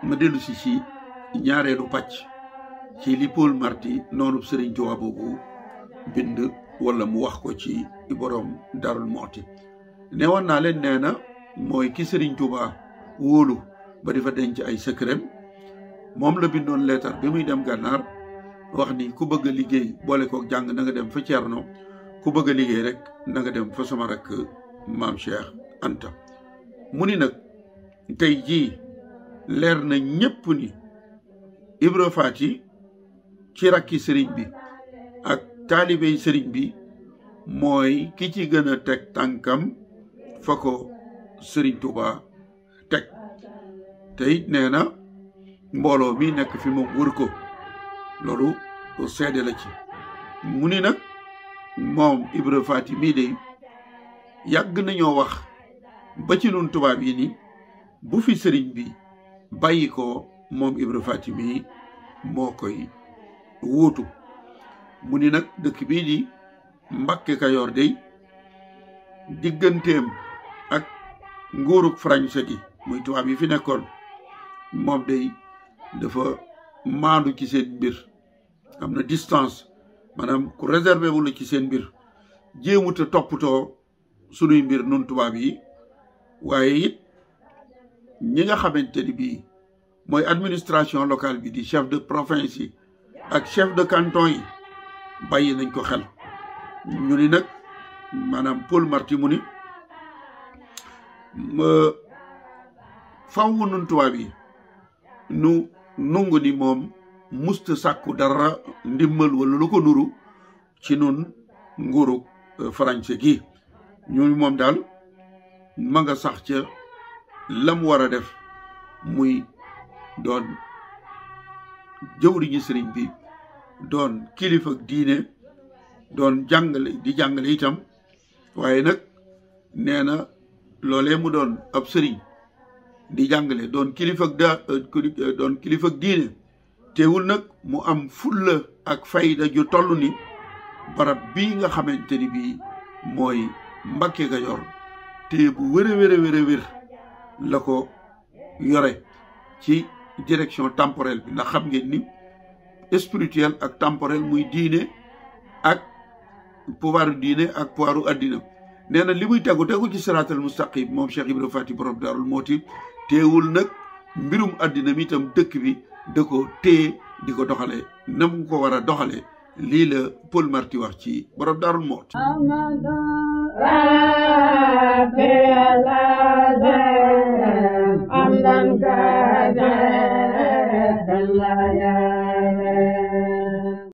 ma dellu si ci ñaareelu pàcc ci li Paul Marty noonu Serigne Touba boobu bind wala mu wax ko ci borom Darul Muhti ne woon naa leen nee na mooy ki Serigne Touba wóolu ba di fa denc ay secret moom la bindoon leetar bi muy dem gànnaar wax ni ku bëgg a liggéey boole kook jàng na nga dem fa Cerno ku bëgg a liggéey rek na nga dem fa sama rakk maam Cheikh Anta mu ni nag tey jii leer na ñépp ni Ibra Faty ci rakki sëriñ bi ak taalibey sëriñ bi mooy ki ci gën a teg tànkam fa ko Sëriñ Tuuba teg te it nee na mbooloo mi nekk fi moom wër ko loolu seede la ci mu ni nag moom Ibra Faty mii de yàgg nañoo wax ba ci nun tubaab yi ni bu fi sëriñ bi bàyyi ko moom Ibra Faty mii moo koy wuutu mu ni nag dëkk bii di Mbàkke Kajoor day digganteem ak nguurug français gi muy tubaab yi fi nekkoon moom day dafa maandu ci seen mbir am na distance maanaam ku réservé wu la ci seen mbir jéemut a toppatoo sunuy mbir nun tubaab yi waaye it ñi nga xamante ni bii mooy administration locale bi di chef de province yi ak chef de canton yi bàyyi nañ ko xel ñu ni nag maanaam Paul Marty mu ni faw nun tubaab yi nu nungu ni moom musta sàkku dara ndimmal wala lu ko nuru ci nun nguuru français gi ñu moom daal ma nga sax ca lam war a def muy doon jëwriñu sëriñ bi doon kilifa diine doon jàngale di jàngale itam waaye nag nee na loolee mu doon ab sëriñ di jàngale doon kilifa diine teewul nag mu am fulla ak fayda ju toll ni barab bii nga xamante ni bii mooy Mbàkke Kajoor te bu wér la ko yore ci direction temporelle bi ndax xam ngeen ni spirituel ak temporel muy diine ak pouvoiru diine ak pouvoiru addina nee na li muy tegu ci siraatal mustaqim moom Cheikh Ibra Faty borom Daarul Muhti teewul nag mbirum addina mi itam dëkk bi da ko téye di ko doxale na mu ko war a doxale lii la Paul Marty wax ci borom Daarul Muhti